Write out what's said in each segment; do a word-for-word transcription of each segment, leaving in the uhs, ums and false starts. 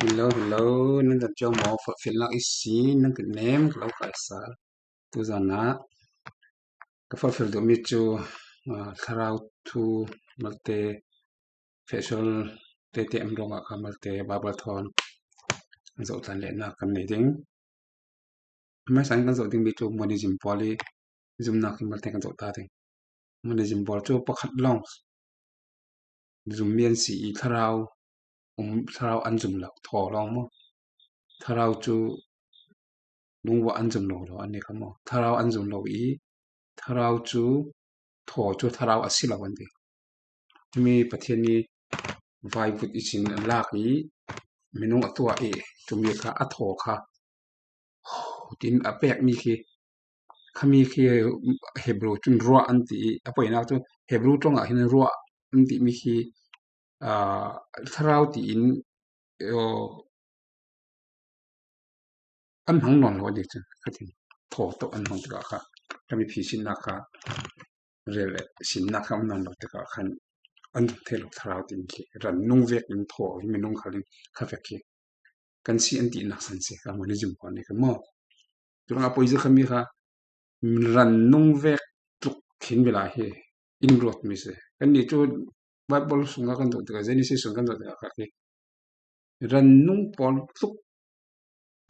Hello, hello. Nan dan ciang maw, forhfialnak ihsin nan kan nem ka lo kaisa. Tuzan ah ka forhfial duhmi cu, ah, thlarau thu malte, fehsual tete an ruangah kha malte Baibal thawn an zoh tlan lehnak kan nei ding. Hmaisa in kan zoh dingmi cu Monism pawl i zumnak hi malte kan zoh ta ding. Monism pawl cu pakhat lawng zummi an si i thlarau, um, thlarau an zum lo, thaw lawng maw? Thlarau cu lungua an zum lo, lo an nih kha maw? Thlarau an zum lo i thlarau cu, thaw cu thlarau a si lo an ti. Cumi Pathian nih vaivut ihsin a lak i minung a tuah i cumi kha a thaw kha tin a pekmi khi, khami khi Hebru cun ruah an ti i a poinak cu Hebru ṭong ah hin ruah an timi khi, aa, thlarau tiin, aw, an hmang nawn lo a dik cun khatin thaw tawh an hmang tikah kha, ka mipi sinnak kha, rel le sinnak kha an nawn lo tikah khan an thei lo thlarau tiin khi ran nung vek in thaw hi minung khal in kha vek khi kan si an tinak san si kha Monism pawl nih kha maw? Curuangah poizu khami kha ran nung vek tluk khin mi lai hi in ruat mi si. Kannih cu Baibal sungah kan zoh tikah, Genesis sung kan zoh tikah kha khi ran nung pawl tluk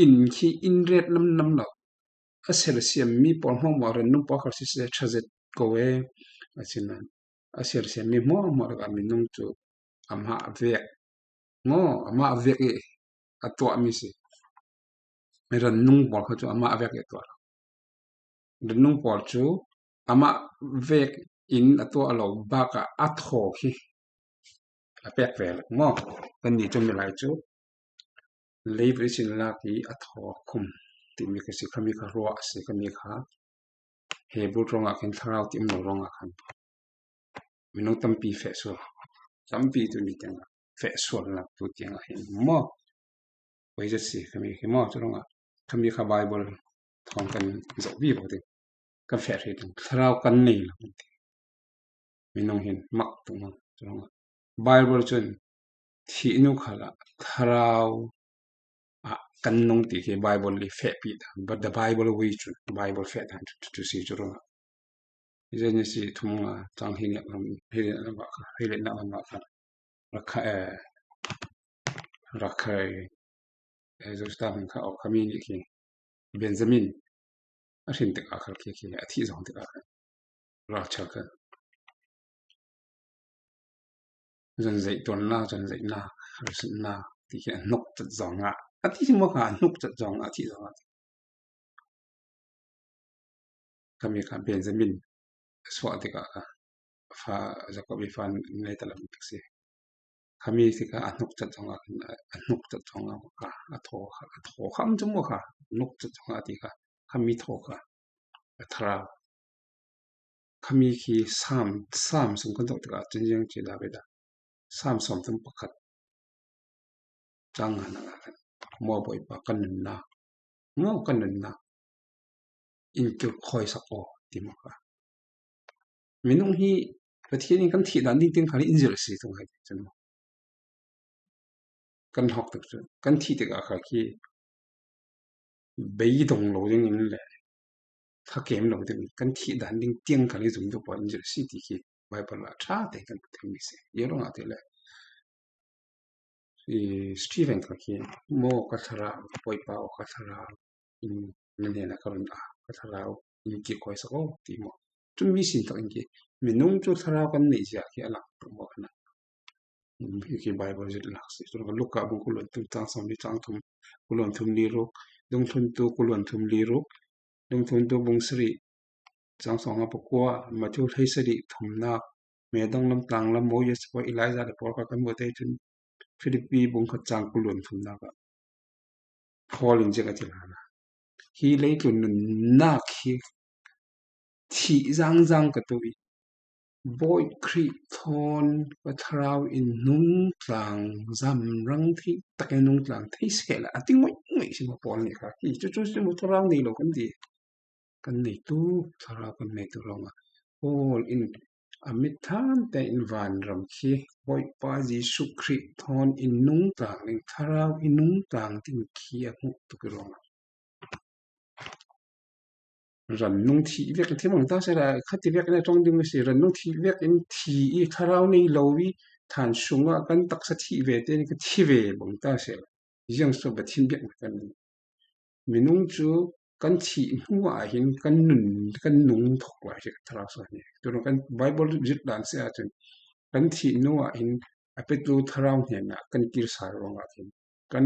in khi in ret namnam lo. A sersiam mi pawl hmuahhmuah ran nung pawl khal siseh, ṭha zet ko e, a si nan a sersiam mi hmuahhmuah lakah minung cu amah vek maw, amah vek i a tuahmi si. Ran nung pawl kha cu amah vek i a tuah lo. Ran nung pawl cu amah vek in a tuah lo bakah a thaw khi a pek ve lak maw? Kannih cu milai cu leivut ihsin lak i a thaw khum timi kha si, khami kha ruah a si, khami kha Hebru ṭong ah khin thlarau ti um lo ruangah khan minung tampi feh sual, tampi tu ni tiang feh sual lak tu tiang ah hin maw? Poizu si khami khi maw? Curuangah khami kha Baibal thawn kan zoh vivo ding, kan feh hrih ding, thlarau kan nei lo kan ti. Minung hin mak tuk maw? Curuangah Baibal cun thihnu khal ah thlarau ah kan nung ti khi Baibal i fehpi ta, but the Bible way cun Baibal feh ta tu, tu, tu si curuangah. Genesis thum nga cang hi ngiat lam, hi ngiat lam ah kha, hi ngiat lam ah kha, rakha, eh, rakha, eh, Joseph hmang kha, oh, khami nih khi Benjamin a hrin tikah khal khi, khi a thih zong tikah khan ralchal kha zon zeih tuannak, zon zeihnak, harsunnak ti khi a hnuk cat zongah a ti si maw kha, a hnuk cat zongah a thih zongah. Khami kha Benjamin suah tikah kha fa, Jacob i fa nei ta lam tik si. Khami tikah a hnuk cat zongah, a hnuk cat zongah kha a thaw kha, a thaw kha an cu maw kha, a hnuk cat zongah ti kha khami thaw kha a thlarau. Khami khi Sam, Sam sung kan zoh tikah cun ziang ci David ah Sam sawm thum pakhat cang nga nak ah khan, maw Bawipa, kan nunnak, maw kan nunnak in kilkhawi sak aw ti maw kha. Minung hi Pathian in kan thih dan ding tiang khal in zirh si tung hai cun maw? Kan hawk tuk cun kan thih tikah kha khi beidong lo ding in le thakem lo ding, kan thih dan ding tiang khal i zumtu pawl in zirh si ti khi Baibal ah ṭha tein kan hmu thei mi si. Ziaruangah ti le, i Stephen kha khi, maw ka thlarau, Bawipa aw ka thlarau, in na hnenah ka run a, ka thlarau in kilkhawi sak aw ti maw? Cun mi sin tak in khi minung cu thlarau kan neih zia khi a lang tuk maw kha na? Hi khi Baibal zirh lak si. Cun Luka bung kul le thum cang sawm li cang thum, kul le thum li ruk, Dungthluntu kul le thum li ruk, Dungthluntu bung sarih cang sawm nga pakua, Matthew hleisarih thumnak, Medang lam, tlang lam, Moses pawl, Elijah le pawl kha kan hmuh te cun Filipi bung khat cang kul le thumnak ah Paul in ziang a ti hna. Hi leitlun nunnak hi thih zangzang ka tuah i, Bawi Khrih thawn ka thlarau in nungtlang zamrang thei takin nungtlang thei sehla a ti ngoihngoih si maw Paul nih kha. Hi cucu si maw thlarau nei lo kan ti. Kan neitu, thlarau kan neitu ruangah Paul in a mit thante in vanram khi Bawipa Jesuh Khrih thawn in nungtlang ding, thlarau in nungtlang ding khi a hmuh tuk i ruangah ran nung thih vek in thi mang ta sela, khati vek in a ṭawng ding si, ran nung thih vek in thi i thlarau nei lo i than sungah kan taksa thih ve te in ka thi ve bang ta sela, ziang so Pathian biak kan minung chu kan thih hnuah hin kan nun, kan nung thawk lai hi ka thlarau sa hi. Turan kan Bible zirdan si a chun kan thih hnuah hin a petu thlarau hnenah kan kir sa ruangah hin kan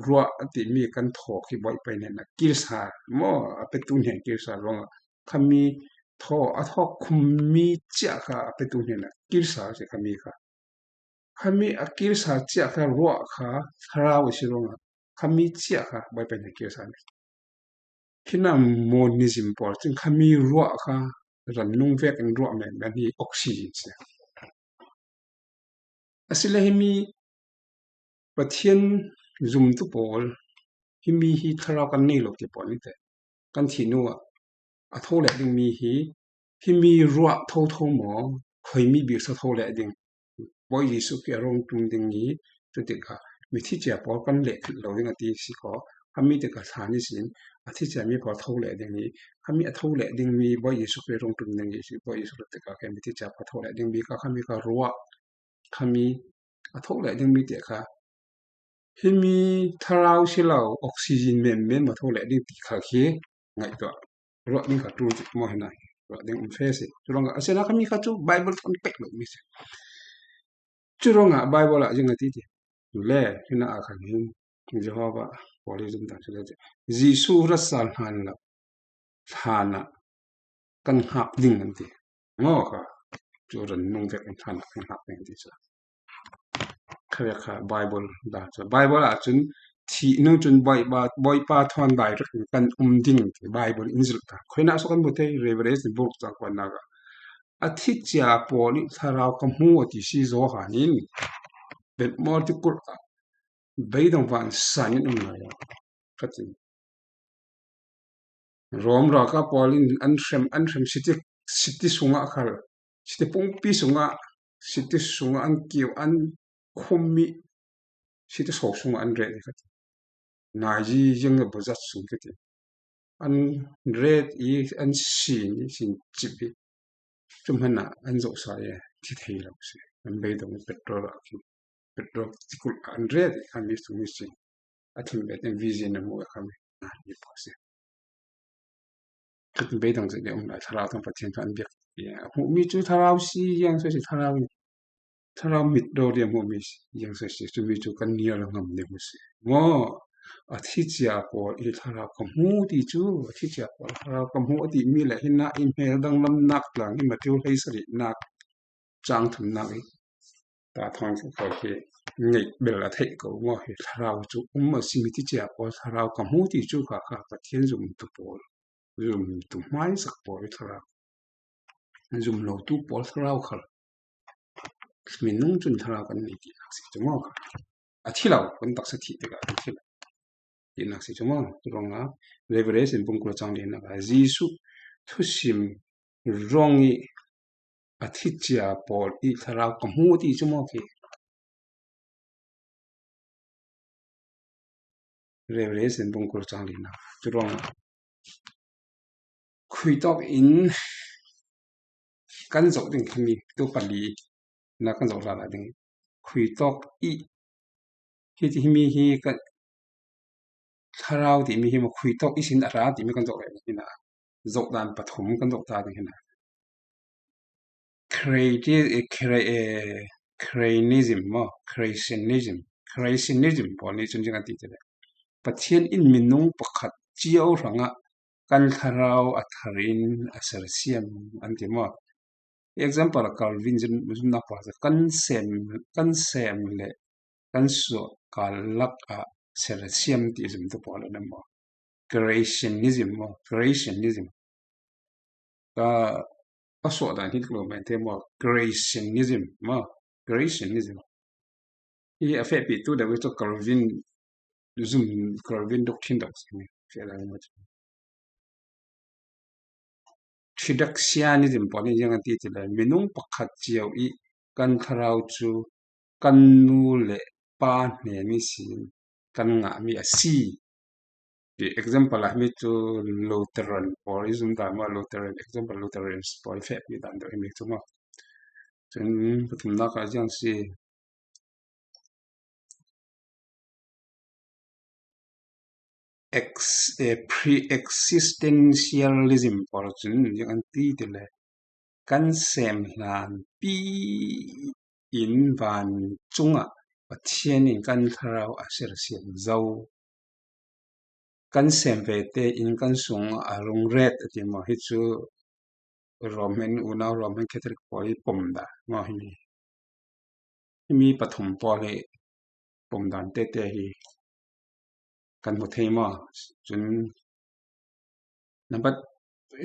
ruah a timi kan thawk hi Bawipa hnenah kir sa maw, a petu hnen kir sa ruangah khami thaw, a thawk khum mi chiah kha a petu hnenah kir sa si khami kha. Khami a kir sa chiah kha ruah kha thlarau a si ruangah khami chiah kha Bawipa hnenah kir sa ni. Khinah monism pawl cun khami ruah kha ran nung vek in ruah men men hi oxygen si. Asile himi Pathian zumtu pawl, himi hi thlarau kan nei lo ti pawl ni te. Kan thih hnuah a tho leh ding mi hi, himi ruah thotho maw, khoimi bik sa tho leh ding. Bawi Jesuh khi a rung tum ding hi, cutikah mithi cia pawl kan leh philh lo ding a ti si khaw. Khami tikah thla ni sin, a thi cia mi pawl tho leh ding hi, khami a tho leh ding mi Bawi Jesuh khi a rung tum ding hi si, Bawi Jesuh tikah khi mithi cia pawl tho leh ding mi kha khami kha ruah khami a tho leh ding mi te kha himi thlarau si lo oxygen men men ma tho leh ding ti kha khi ngaihtuah ruah ding kha tul cik maw hina ruah ding um fe si. Churuangah a sena khami kha chu Bible kan pek lo mi si. Churuangah Bible ah zing a ti ti. Le hina a khan hin Jehovah pawl hi zumtu si le Jesuh rasal hlan lo hlanah kan hngak ding an ti. Maw kha, cu ran nung vek in hlanah kan hngak ding an ti cu. Kha vek kha Bible dan cu. Bible ah cun thih nu cun Bawipa, Bawipa thawn direct in kan um ding an ti. Bible in zilh ta. Khoinah so kan hmu thei, Revelation buk cang kuannak ah. A thi cia pawl i thlarau ka hmu a ti si Johan in Patmos tikulh ah beidong van san in um lai lo. Kha cin. Rom ralkap pawl in an hrem, an hrem city, city sungah khal, city pumpi sungah, city sungah an kiu, an khum i city so sungah an ret i kha ti. Nai zi ziang a buzat sung kha ti. An ret i, an sin i, sin cip i. Cu hmanah an zoh sa i, thi thei lo si. An beidong petrol ah khi, petrol tikulh ah an ret i kha mi sung i sin. A thim bet in vision a hmuh a khami a ni pawh si. Khat beidong zet deuh um lai, thlarau tang Pathian thawn an biak. A hmuhmi cu thlarau si, ziang so si thlarau, thlarau mit daw deuh a hmuhmi si, ziang so si, cumi cu kan nial a ngam deuh si. Maw, a thi cia pawl i thlarau ka hmu ti cu, a thi cia pawl thlarau ka hmu a timi le hinah i hmel danglamnak tlang i Matthew hleisarihnak cang thumnak i ta thawn kha khi ngeih bel a theih ko maw hi thlarau cu um a si mi ti cia pawl thlarau ka hmu ti cu kha kha Pathian zumtu pawl, zumtu hmaisak pawl i thlarau, zum lotu pawl thlarau khal minung cun thlarau kan nei tinak si cu maw kha a thi lo kan taksa thih tikah kan thi lo tinak si cu maw? Curuangah Revelation bung kul cang linak ah Jesuh thusim ruang i a thi cia pawl i thlarau ka hmu ti cu maw khi? Revelation bung kul cang linak curuangah khuitawk in kan zoh ding khami tu pali na kan zoh lala ding khuitawk i hi ti himi hi kan thlarau timi hi ma khuitawk i sin a ra timi kan zoh leh hina zoh dan pathum kan zoh ta ding hina. Creati-, eh, cre-, eh, Creationism maw? Creationism. Creationism pawl nih cun ziang an ti ti le Pathian in minung pakhat cio hrangah kan thlarau a thar in a sersiam an ti maw? Example, Calvin zumnak pawl kan sem, kan sem le kan suah kal lakah sersiam ti zumtu pawl an maw? Creationism maw? Creationism. Ka, ka suah dan hi dik lo men te maw? Creationism maw? Creationism. Hi a feh pi tu deuh i cu Calvin zum, Calvin doctrine deuh si mi. Feh dan maw? Traductionism pawl in ziang an ti ti le, minung pakhat cio i kan thlarau cu kan nu le pa hnen ihsin kan ngahmi a si. Ti example ah mi cu Lutheran pawl i zum dan maw, Lutheran, example Lutherans pawl i fehpi dan deuh hi mi cu maw. Cun pathumnak ah ziang si. Ex, eh, pre-existentialism pawl cun ziang an ti ti le, kan sem hlanpi in vancung ah Pathian in kan thlarau a sersiam zo. Kan sem ve tein kan sung a rung ret a ti maw? Hi cu Roman unau, Roman Catholic pawl i pom dah maw hi mi? Himi pathum pawl hi pom dan tete hi kan hmu thei maw? Cun nambat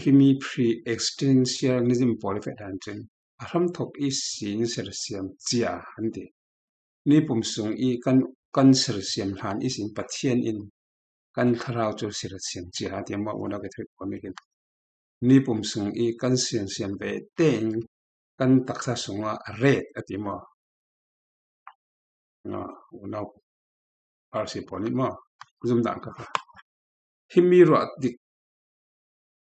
himi pre-existentialism pawl i feh dan cun a hramthok ihsin sersiam cia an ti. Ni pum sung i kan, kan sersiam hlan ihsin Pathian in kan thlarau cu sersiam cia a ti maw? Unau Catholic pawl nih hin ni pum sung i kan sersiam ve tein kan taksa sungah a ret a ti maw? Unau R C pawl nih maw? Zumdan kha kha. Himi ruah dik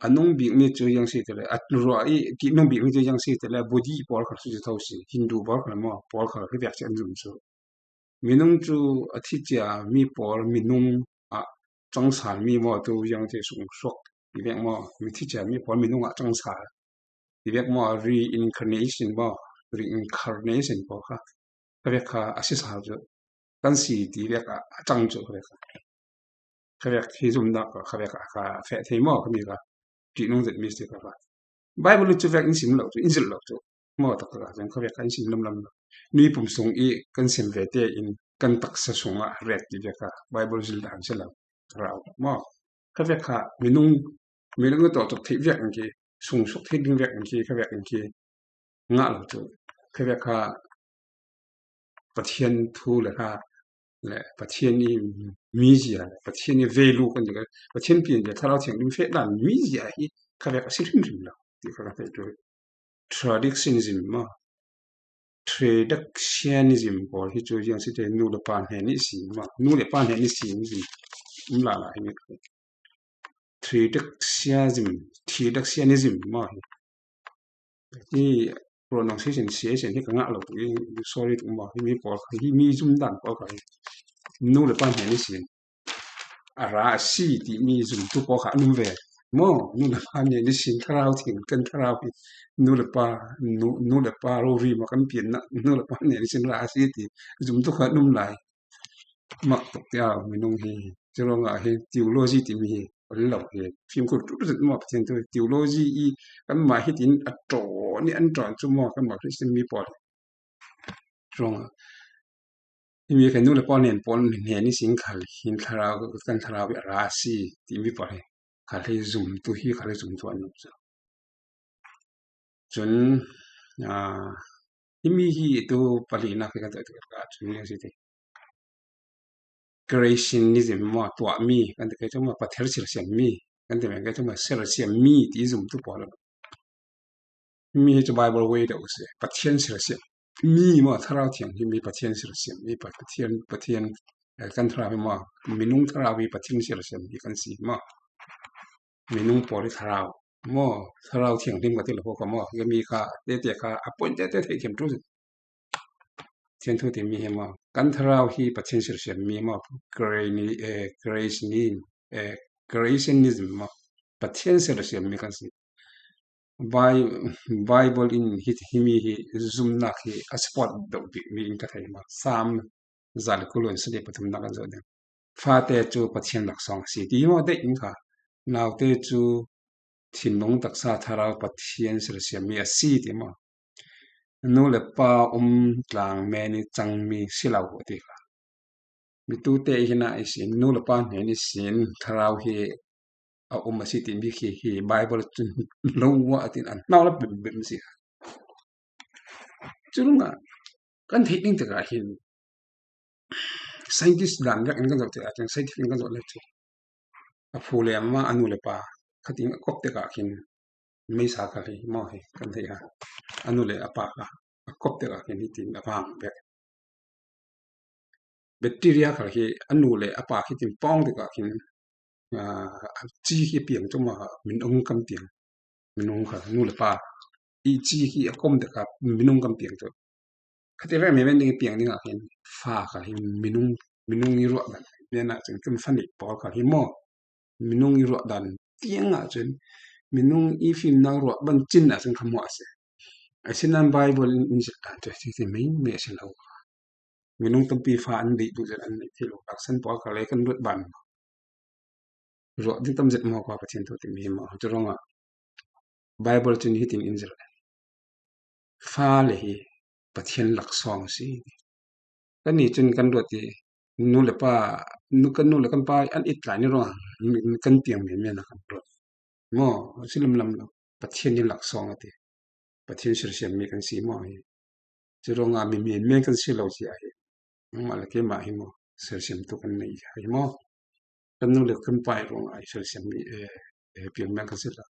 a nung bikmi cu ziang si ti le, a ruah i ki nung bikmi cu ziang si ti le, Buddhi pawl khal si tho si, Hindu pawl khal maw, pawl khal hi viak si an zum cu. Minung cu a thi cia mi pawl minung ah cang sal mi maw, tu ziang ti sung suak ti vek maw, mi thi cia mi pawl minung ah cang sal ti vek maw, reincarnation maw, reincarnation pawl kha, kha vek kha a si sal cu kan si ti vek ah a cang cu kha vek kha. Kha vek hi zumnak kha, kha vek kha, kha feh thei maw, kha mi kha ṭihnung zet mi si kha kha. Bible cu vek in sim lo cu, in zilh lo cu maw, tak kha kha, kha vek kha in sim lamlam lo. Ni pum sung i kan sim ve tein kan taksa sungah ret ti vek kha Bible zil dan si lo, thlarau maw. Kha vek kha minung, minung tawh tuk theih vek in khi, sung suk theih ding vek in khi, kha vek in khi ngah lo cu. Kha vek kha Pathian thu le hla le Pathian i mizia le Pathian i velu kan ti, Pathian pian le Thlarau Thianghlim feh dan mizia hi kha vek a si hrimhrim lo ti kha ka theih ṭul. Traductionism maw, traductionism pawl hi cu ziang si te, nu le pa hnen ihsin maw, nu le pa hnen ihsin zim um lala hi mi. Traductionism, traductionism maw hi. Hi pronunciation, C S N hi ka ngah lo tuk i, sorry tuk maw, hi mi pawl kha, hi mi zumdan pawl kha hi. Nu le pa hnen ihsin a ra a si timi zumtu pawl kha an um ve. Maw, nu le pa hnen ihsin thlarau thiang, kan thlarau hi nu le pa, nu, nu le pa rori maw kan piannak, nu le pa hnen ihsin ra a si ti zumtu kha an um lai. Mak tuk tiau minung hi. Curuangah hi theology timi hi a lo hi. Fimkhur tuk zet maw Pathian thu theology i kanmah hitin a ṭawn i an ṭawn cu maw kanmah Christian mi pawl hi. Curuangah himi kha nu le pa hnen pawl hnen ihsin khal hin thlarau, kan thlarau i a ra a si timi pawl hi. Khal hi zumtu hi, khal hi zumtu an um cu. Cun, aa, himi hi tu palinak hi kan tuah tuk ah cun ziang si ti. Creationism maw, tuahmi kan ti, kei cu maw Pathian sersiammi kan ti, kei cu maw sersiammi ti zumtu pawl. Himi hi cu Bible way deuh si, Pathian sersiammi maw, Thlarau Thianghlim hi Pathian sersiammi, Pathian, Pathian, eh, kan thlarau hi maw, minung thlarau hi Pathian sersiammi kan si maw. Minung pawl i thlarau maw, Thlarau Thianghlim ka ti lo kha maw, hi mi kha tete kha a point tete theih thiam ṭul. Pathian thu timi hi maw, kan thlarau hi Pathian sersiammi maw, creation, eh, creation, eh, creationism maw, Pathian sersiammi kan si. Bi-, Bible in hi, himi hi zumnak hi a support deuh bikmi in ka thei maw. Psalm za le kul le sawmli pathumnak kan zoh ding. Fate cu Pathian laksawng a si ti hi maw, deih in kha. Naute cu thinlung taksa thlarau Pathian sersiammi a si ti maw. Nu le pa um tlang men i cangmi si lo a ti kha. Mitute hi na ihsin nu le pa hnen ihsin thlarau hi a um a si timi khi hi Bible cun lo a tin an hnau la bim bim si. Cu lungah kan theih ding tikah hin scientist dan vek in kan zoh tikah cun, scientific in kan zoh le cu a phu le amah a nu le pa khatin a kop tikah khin meisa kha hi maw hi kan thei a. A nu le a pa kha a kop te kha khin hi tin a vang bek. Bacteria kha hi a nu le a pa khi tin pawng te kha khin, a, a chi khi piang chu ma minung kan piang. Minung kha nu le pa i chi khi a kom te kha minung kan piang chu. Khati ve me men ding piang ding a khin fa kha hi minung, minung i ruah dan. Mena chun kan fa ni pawl kha hi maw. Minung i ruah dan tiang ah chun minung i fimnak ruah ban cin ah chun kha muah a si. Asinan Bible in in zil dan chu ti ti mai mai a si lo. Minung tampi fa an dih duh zet an nei ti lo. Laksan pawl kha le kan ruat ban ruah ding tam zet maw kha Pathian thu ti mi maw. Chu rong a Bible chun hitin in zil. Fa le hi Pathian laksawng si. Kan ni chun kan ruat ti nu le pa, nu kan nu le kan pa an it lai ni rong a kan piang mi mi na kan ruat. Maw, si lam lam lo. Pathian ni laksawng a ti. Pathian sersiam mi kan si maw hi. Chu rong a mi mi men kan si lo si a hi. Nangmah le keimah hi maw. Sersiam tu kan nei hi maw. Kan nu le kan pa i rong a i sersiam mi, eh, eh, piang men kan si lo.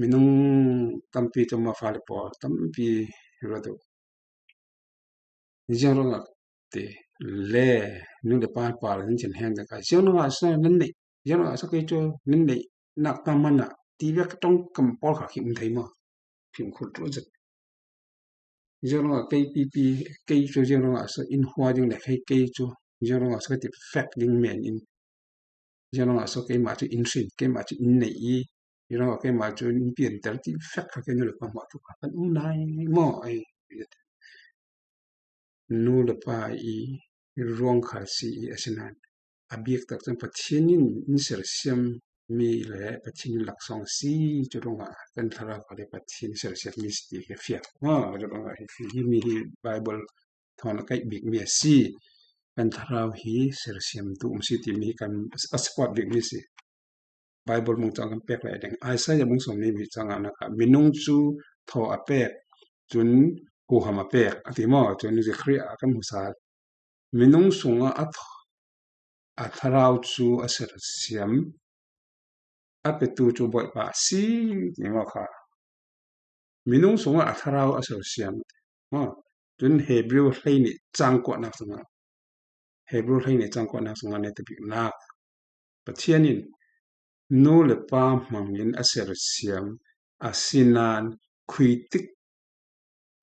Minung tampi chu ma fa le pawl tampi ruat uh. Ziang rong a ti le nu le pa pa le chin hen ka ziang rong a sa nan nei. Ziang rong a sa kei chu nan nei. Nak ta man a ti ve ka tong kam pawl kha khi um thei maw. Phim khut ru zet. Ziang rong a kei pi pi kei chu ziang rong a sa in hua ding le kei kei chu ziang rong a sa ti fek ding men in. Ziang rong a sa keimah chu in sin keimah chu in nei i. Ziang rong a keimah chu in pian ter ti fek kha kei nu le pa mah tu kha kan um nai maw ai. Nu le pa i ruang khal si i asinan a bik tak chun Pathian in in sersiam mi le Pathian in laksawng si chu rong a kan thlarau kha le Pathian sersiam mi si ti ke fiak. Ha, chu rong a hi, hi mi hi Bible thawn a kai bik mi a si. Kan thlarau hi sersiam tu um si ti mi hi kan a support bik mi si. Bible mung chang kan pek le ding. Isaiah mung som ni mi chang a na kha minung chu thaw a pek chun huham a pek a ti maw. Chun Zechariah a kan hmu sa. Minung sung a a thaw, a thlarau chu a sersiam a petu chu Bawipa a si ti maw kha. Minung sung a a thlarau a sersiam. Maw. Chun Hebrew hlei ni chang kuatnak sung a Hebrew hlei ni chang kuatnak sung a ne ta bik nak. Pathian in nu le pa hmangin a sersiam a sinan khuitik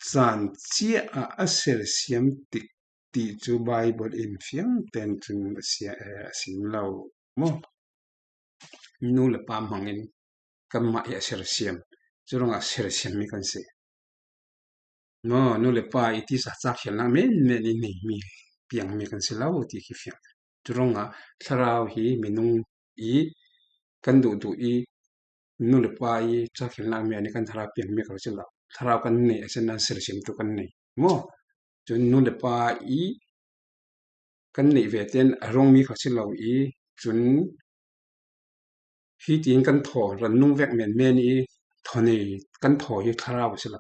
chan chia a a sersiam tik ti chu Bible in fiang ten chun a sia, eh, a sim lo maw. Nu le pa hmangin kan mah hi a sersiam. Chu rong a sersiam mi kan si. Maw, nu le pa i tisa chak khialnak men men i nei mi piang mi kan si lo ti khi fiang. Chu rong a thlarau hi minung i kan duh duh i nu le pa i chak khialnak men i kan thlarau piang mi kan si lo. Thlarau kan nei a sinan sersiam tu kan nei. Maw, chun nu le pa i kan neih ve ten a rong mi kha si lo i chun hi tiin kan thaw ran nung vek men men i thaw nei kan thaw hi thlarau si lo.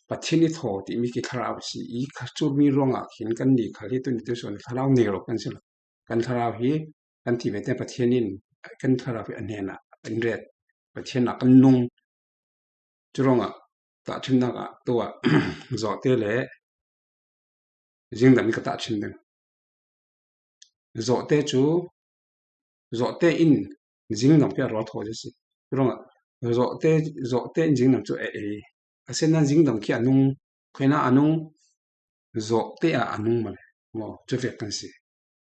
Pathian i thaw ti mi khi thlarau si i kha chu mi ruang a khin kan ni kha hi tu ni tu suan thlarau nei ro kan si lo. Kan thlarau hi kan ti ve ten Pathian in kan thlarau hi a hnen a an ret Pathian a kan nung. Chu rong a tahchimnak a tu a zawhte le zingdam i ka tahchim ding. Zawhte chu zawhte in zingdam khi a rawl thaw si. Chu rong a zawhte, zawhte in zingdam chu e e a sinan zingdam khi a nung, khoina a nung, zawhte a a nung male. Maw, chu vek kan si.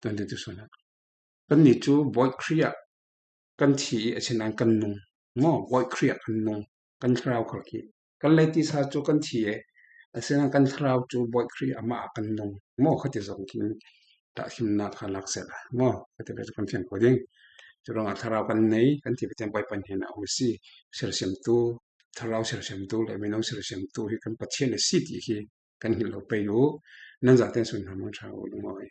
Tuan tu tu suan a kan ni chu Bawi Khrih a kan thi i a sinan kan nung. Maw, Bawi Khrih a kan nung. Kan thlarau khal khi. Kan lei tisa chu kan thi e. A sinan kan thlarau chu Bawi Khrih amah a kan nung. Maw, khati zong khin tahchimnak kha lak sel a. Maw, khati ve chu kan fiang ko ding. Chu rong a thlarau kan nei, kan thi ve ten Bawipa hnen a um si. Sersiam tu, thlarau sersiam tu le minung sersiam tu hi kan Pathian a si ti khi kan hilh lo pei u. Nan za ten sun hna mang tha u lungoi.